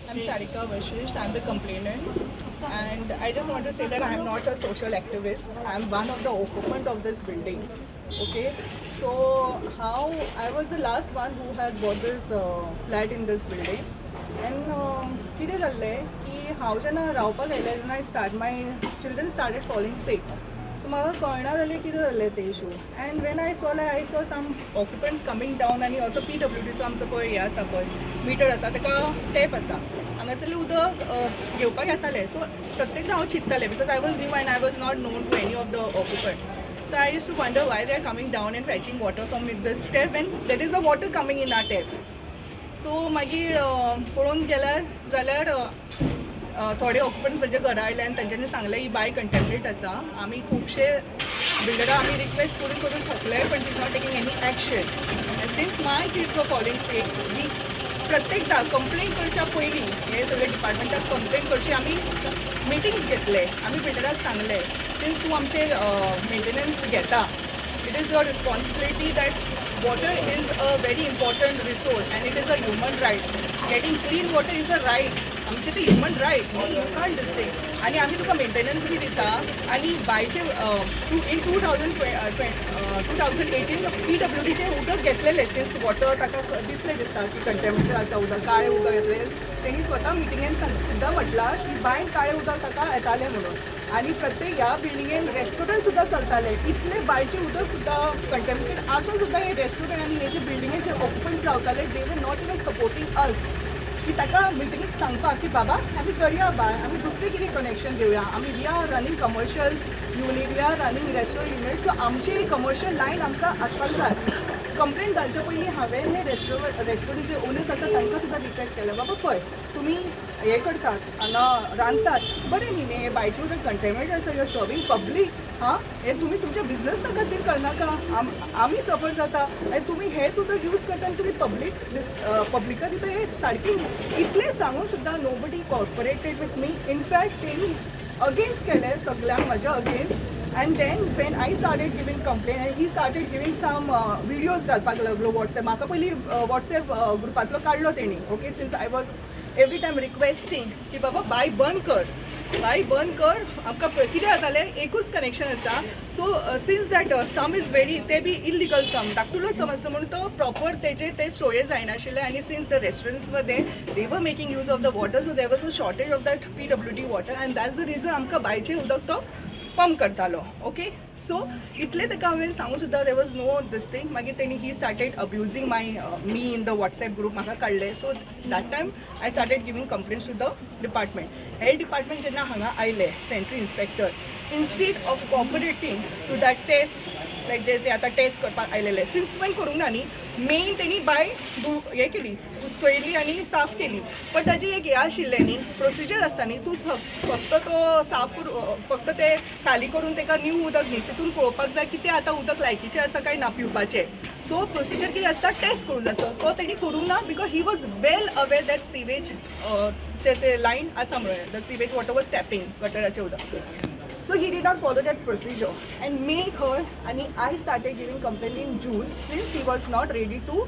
I'm Sarika Vashisht. I'm the complainant. And I just want to say that I am not a social activist. I am one of the occupant of this building. Okay. So how I was the last one who has bought this flat in this building. And कितें जाल्लें की हांव जेन्ना रावपाक आयलें तेन्ना I start my children started falling sick. So म्हाका कळना जालें कितें जालें तें issue. And when I saw, like, I saw some occupants coming down आनी हो तो पी डब्ल्यू डीचो आमचो पळय हें आसा पळय मिटर आसा, ताका टॅप आसा, हांगासरलें उदक घेवपाक येतालें. सो प्रत्येकदां हांव चिंत्तालें because I was new and I was not known to any of the occupant. So I used to wonder why they are coming down and fetching water from this tap when there is a water coming in our tap. So मागीर पळोवंक गेल्यार जाल्यार थोडे ऑक्युपंट्स म्हज्या घरा आयले आनी तांच्यांनी सांगलें ही बांय कंटेमिनेट आसा. आमी खुबशे बिल्डराक आमी रिक्वेस्ट करून करून थकले, पण is not taking any action. Since my kids were falling sick, we प्रत्येकदां complain करच्या पयलीं हे सगळे डिपार्टमेंटाक कंप्लेन करची आमी मिटींग्स घेतले. आमी बिल्डराक सांगलें, सिन्स तूं आमचे मेंटेनन्स घेता, it is your responsibility that water is a very important resource and it is a human right. Getting clean water is a right. आमचे ते ह्युमन रायट न्ही, you can't this thing. आनी आमी तुका maintenance बी दिता आनी बायचे two in 2018 पीडब्ल्यूडीचें उदक घेतलेलें. सिन्स वॉटर ताका दिसलें दिसता की कंटेमिनेटेड आसा उदक, काळें उदक येतलें, तेणी स्वता मिटिंगेन सुद्दां म्हटलां की बांयन काळें उदक ताका येतालें म्हणून. आनी प्रत्येक ह्या बिल्डिंगेन रेस्टॉरंट सुद्दां चलताले. इतले बांयचें उदक सुद्दां कंटेमिनेटेड आसून सुद्दां हे रेस्टॉरंट आनी हे जे बिल्डिंगेचे ऑक्युपंट्स रावताले, they were not even supporting us की ताका मिटिंगेक सांगपाक की बाबा, आमी करया बाय, आमी दुसरें कितें कनेक्शन घेवया. आमी we are running commercials unit, we are running restaurant unit, so आमची कमर्शियल लायन आमकां आसपाक जाय. कंप्लेन घालच्या पयलीं हांवें हे रेस्टॉरंटचे ओनर्स आसा तांकां सुद्दां रिक्वेस्ट केलें, बाबा पळय, तुमी हें करतात, हांगा रांदतात, बरें न्ही हें बांयचें उदक कंटेमिनेट आसा, you are serving public. हां, हें तुमी तुमच्या बिजनसा खातीर करनाका. आमी सफर जाता आनी तुमी हेंच उदक यूज करता आनी तुमी पब्लिका दिता, हें सारकें न्ही. इतलें सांगून सुद्दां nobody cooperated with me. In fact, तेणी अगेन्स्ट केलें सगळ्यांक म्हज्या against. And then when I started giving complaint and he started giving some videos घालपाक लागलो वॉट्सएप, म्हाका पयलीं वॉट्सएप ग्रुपांतलो काडलो तेणी, okay, since I was every time requesting की बाबा, बांय बंद कर, बांय बंद कर. आमकां कितें जातालें, एकूच कनेक्शन आसा. So since that sump is very, ते बी इलिगल सम, धाकटुलो सम आसा म्हणून तो प्रॉपर तेजे ते सोये जायनाशिल्ले. आनी since the रेस्टॉरंट्समध्ये they were making use of the water, so there was a shortage of that PWD water and that's the reason आमकां बांयचें उदक तो पंप करतालो. ओके, सो इतलें ताका हांवें सांगून सुद्दां there was no this thing. मागीर तेणी he started abusing my me in the WhatsApp group. म्हाका काडलें. So that time I started giving complaints to the department, health department. जेन्ना हांगा आयले sanitary inspector, instead of cooperating to that test, like ते आतां taste करपाक आयलेले, since तुवें करूंक ना न्ही, मेन तेणी बांय हें केली, उस्तयली आनी साफ केली. पण ताजी एक हें आशिल्लें न्ही, प्रोसिजर आसता न्ही. तूं फक्त तो साफ करू, फक्त ते खाली करून ताका न्यू उदक न्ही, तितून पळोवपाक जाय की तें आतां उदक लायकीचें आसा काय ना पिवपाचें. सो प्रोसिजर कितें आसता, टेस्ट करूंक जाय. सो तो तेणी करूंक ना because he was well aware that sewage चे ते लायन आसा म्हणून, the sewage water was tapping गटराचें उदक. So he did not follow that procedure and make her and I started giving complaint in June since he was not ready to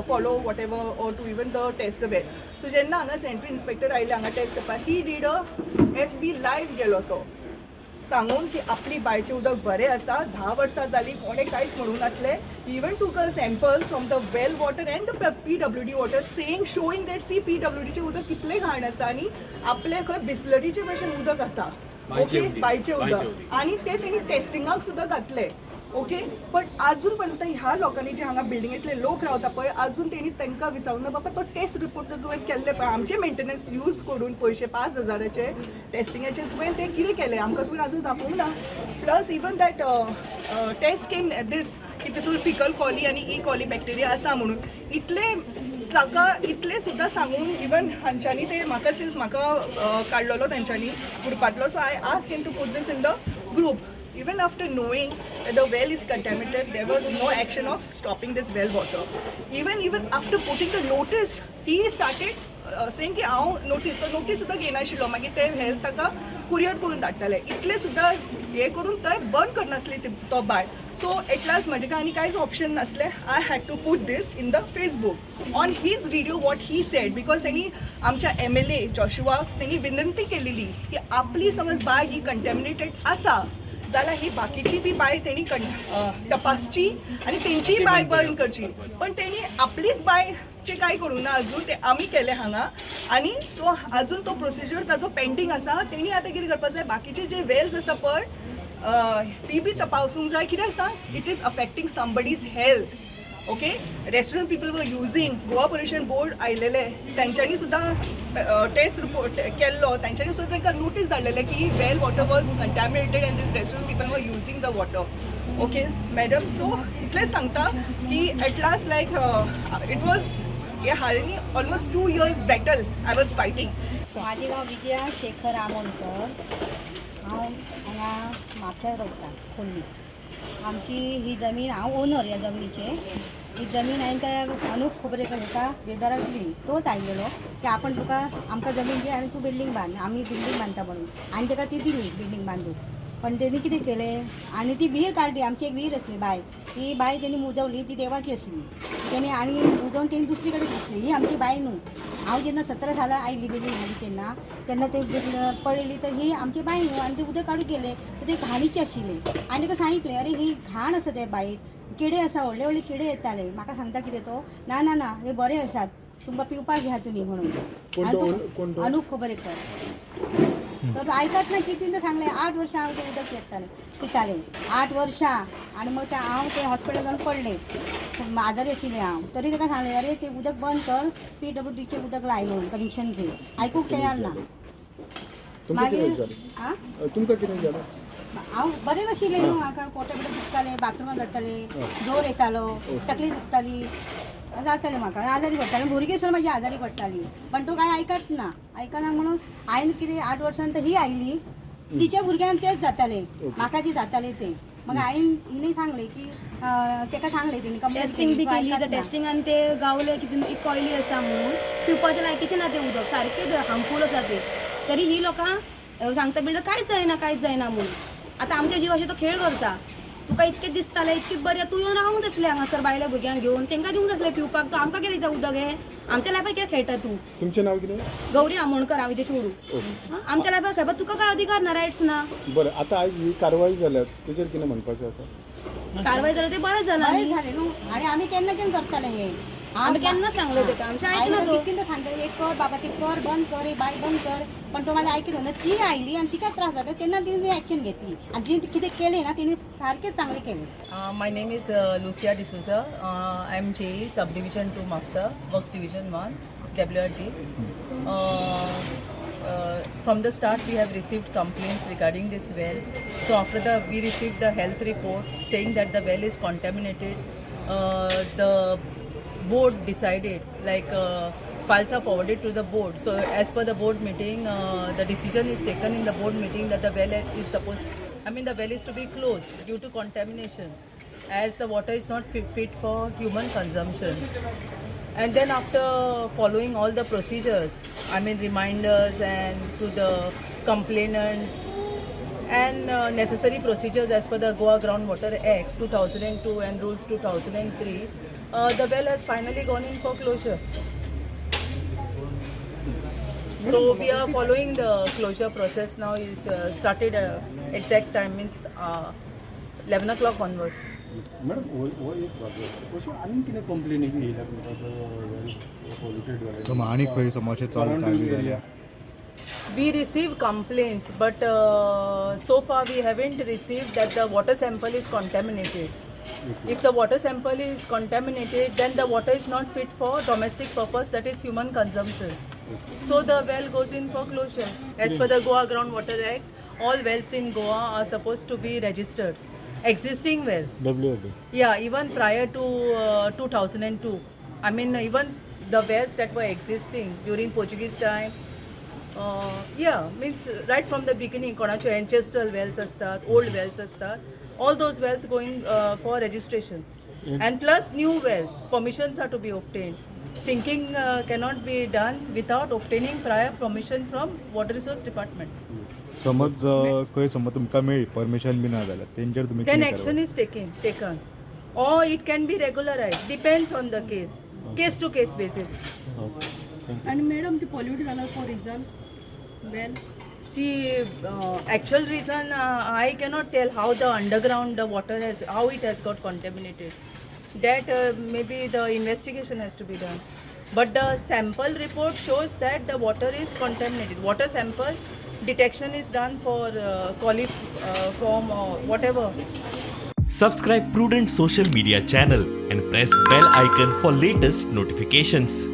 follow whatever or to even the test the well. So जेन्ना हांगा sanitary inspector आयले हांगा taste करपाक, he did a FB live गेलो तो सांगून की आपली बांयचें उदक बरें आसा, 10 वर्सां जालीं, कोणें कांयच म्हणूंक नासलें. Even took a samples from the well water and the PWD water, saying, showing that, see, पीडब्ल्यूडीचें उदक कितलें घाण आसा आनी आपलें खंय बिस्लरीचे भशेन उदक आसा. बांयचें ओके उदक. बांयचें बांयचें उदक. उदक. आनी ते तेणी टेस्टिंगाक सुद्दां घातले. ओके, पण अजून पर्यंत ह्या लोकांनी जे हांगा बिल्डिंगेंतले लोक रावता पळय, अजून तेणी तांकां विचारूंक ना, बाबा, तो टेस्ट रिपोर्ट तर तुवें केल्ले पळय, आमचे मेंटेनन्स यूज करून पयशे 5,000चे टेस्टिंगाचे तुवें ते कितें केलें, आमकां तुवें अजून दाखोवंक ना. Plus even that test came this की तितून फिकल कॉली आनी ई कॉली बॅक्टेरिया आसा म्हणून. इतले ताका इतलें सुद्दां सांगून इवन हांच्यांनी ते म्हाका, सिन्स म्हाका काडलेलो तेंच्यांनी ग्रुपांतलो, so I ask him to put this in the group. Even after knowing that the well is contaminated, there was no action of stopping this well water. Even after putting the notice, he started saying की हांव notice, तो notice सुद्दां घेयनाशिल्लो. मागीर ते health ताका courier करून धाडटाले. इतलें सुद्दां हें करून थंय बंद करनासली ती तो बाय. सो एट लास्ट म्हजे कडेन आनी कांयच ऑप्शन नासलें. I had to put this in the Facebook on his video, what he said, because तेणी आमच्या एमएलए जॉशुआक तेणी विनंती केलेली की आपली समज बाय ही कंटेमिनेटेड आसा जाल्यार ही बाकीची बी बाय तेणी तपासची आनी तेंचीय बाय बंद करची. पण तेणी आपलीच बायचे काय करूंक ना अजून. ते आमी केले हांगा आनी सो अजून तो प्रोसिजर ताजो पेंडींग आसा. तेणी आतां कितें करपाक जाय, बाकीचे जे वेल्स आसा पळय ती बी तपासूंक जाय. कित्याक सांग, it is affecting somebody's health, okay? Restaurant people were using. Goa Pollution Board आयलेले, तेंच्यांनी सुद्दां टेस्ट रिपोर्ट केल्लो. तेंच्यांनी सुद्दां तांकां नोटीस धाडलेले की well water was contaminated and this restaurant people were using the water, okay madam? So इतलेंच सांगता की at last, like, it was हे हांवें almost 2 years battle I was fighting. माझे नाव विजया शेखर आमोणकर. हांव हांगा म्हापशा रावता, खोर्ली. आमची ही जमीन, हांव ओनर ह्या जमनीचे. ही जमीन हांवें त्या अनुप खोबरेकर हेका बिल्डराक दिली. तोच आयलेलो की आपण तुका आमकां जमीन दी आनी तूं बिल्डींग बांद, आमी बिल्डींग बांदता म्हणून. आनी ताका ती दिली बिल्डींग बांदून. पण तेणी कितें केलें आनी ती विहीर काडली. आमची एक विहीर आसली बाय, ती बाय तेणी मुजवली. ती देवाची आसली. तेणी आनी मुजोवन तेणी दुसरी कडेन घातली. ही आमची बाय न्हू. हांव जेन्ना 17 सालां आयली, बिल्डींग घाली तेन्ना, तेन्ना ते पळयली तर ही आमची बाय न्हू. आनी ते उदक काडून गेले तर ते घाणीचे आशिल्ले. आनी ताका सांगितलें, अरे ही घाण आसा, ते बांयत किडे आसा, व्हडले व्हडले किडे येताले. म्हाका सांगता कितें तो, ना ना ना, हे बरे आसात, तुमकां पिवपाक घेया तुमी म्हणून. कोण आनी तो? कोण तो? अनुप खोबरेकर. तर आयकत ना. कितींदा सांगलें. 8 वर्षां हांव तें उदक येतालें, पितालें 8 वर्षां. आनी मग ते हांव ते हॉस्पिटल जावन पडलें, आजारी आशिल्लें हांव. तरी ताका सांगलें, अरे तें उदक बंद कर, पीडब्ल्यूडीचें उदक लाय म्हणून, कनेक्शन घे. आयकूंक तयार ना. तुमकां कितें मागीर जालें? आं? तुमकां कितें जालें? हांव बरें नाशिल्लें न्हू. म्हाका पोटा बिटा दुखतालें, बाथरुमान जातालें, जोर येतालो, तकली दुखताली, जातालें म्हाका. आजारी पडटालें, भुरगीं सुद्दां म्हाजी आजारी पडटाली. पण तो काय आयकत ना, आयकना म्हणून हांवें कितें 8 वर्सां नंतर ही आयली. तिच्या भुरग्यांक तेच जातालें, म्हाका जे जातालें तें. मग हांवें हिणें सांगलें की तेका सांगलें, तेणी कंप्लेन टेस्टिंग बी केली, तो केली तर आयकत ना. टेस्टिंगान ते गावले की एक ऑयली आसा म्हणून, पिवपाच्या लायकीचें ना तें उदक, सारकें हार्मफूल आसा तें. तरी ही लोकां सांगता बिल्डर कांयच जायना, कांयच जायना म्हणून. आतां आमच्या जिवाचे तो खेळ करता. तुका इतकें दिसतालें, इतकें बरें, तूं येवन रावंक जाय आसलें हांगासर. बायल्या भुरग्यांक घेवन तांकां दिवंक जाय आसलें पिवपाक. तो आमकां कितें दिता उदक हें? आमच्या लायफाक कितें खेळटा तूं? तुमचें नांव कितें? गौरी आमोणकर. हांव हिजें चेडूं. आं, आमच्या लायफाक खेळपाक तुका काय अधिकार ना, रायट्स ना. बरें, आतां आयज ही कारवाय जाल्या तेजेर कितें म्हणपाचें आसा? कारवाय जाल्यार तें बरें जालां बरें न्ही. झालें न्हू. आणि आमी केन्ना केन्ना करताले हे. आमी केन्ना सांगलें तेका, आमचें आईने आयकना तो. कितींदा सांगले, एक कर बाबा, ते कर, बंद कर, हे बाय बंद कर. पण तो माझा ऐकत ना. ती आयली आणि तिका त्रास जाता तेन्ना तिने ऍक्शन घेतली आणि तिने कितें केलें ना, तिने सारकें चांगलें केलें. My name is Lucia D'Souza. I am JE Subdivision 2 Mapsa, Works Division 1, WRT. From the start, we have received complaints regarding this well. So after the we received the health report saying that the well is contaminated, the board decided, like, files are forwarded to the board. So as per the board meeting, the decision is taken in the board meeting that the well is supposed, I mean, the well is to be closed due to contamination, as the water is not fit for human consumption. And then after following all the procedures, I mean, reminders and to the complainants and necessary procedures as per the Goa Groundwater Act 2002 and Rules 2003, the well has finally gone in for closure. So we are following the closure process now, is started, exact time means 11 o'clock onwards. Madam, हो हो एक बाजू. अश्यो आनीक कितें कंप्लेनी बी येयल्या तुमकां polluted जालें? सो आनी खंय समज चलता बी जाल्यार? We receive complaints, but so far we haven't received that the water sample is contaminated. If the water sample is contaminated, then the water is not fit for domestic purpose, that is human consumption. So the well goes in for closure. As per the Goa Groundwater Act, all wells in Goa are supposed to be registered. Existing wells. W. Yeah, even prior to 2002. I mean, even the wells that were existing during Portuguese time. Yeah, means right from the beginning, कोणाचे ancestral wells असतात, old wells असतात, all those wells going for registration. And plus new wells, permissions are to be obtained. Sinking cannot be done without obtaining prior permission from water resource department. समज खंय समज तुमकां मेळ्ळी permission बी ना जाल्यार तेंचेर तुमी Then कितें action कारवाय? is taken, or it can be regularized, depends on the case, case to case basis. आणि मॅडम ती पॉल्यूट जाला for reason well. See, actual reason I cannot tell how the underground the water has, how it has got contaminated. That maybe the investigation has to be done. But the sample report shows that the water is contaminated. Water sample detection is done for coliform or whatever. Subscribe Prudent Social Media channel and press bell icon for latest notifications.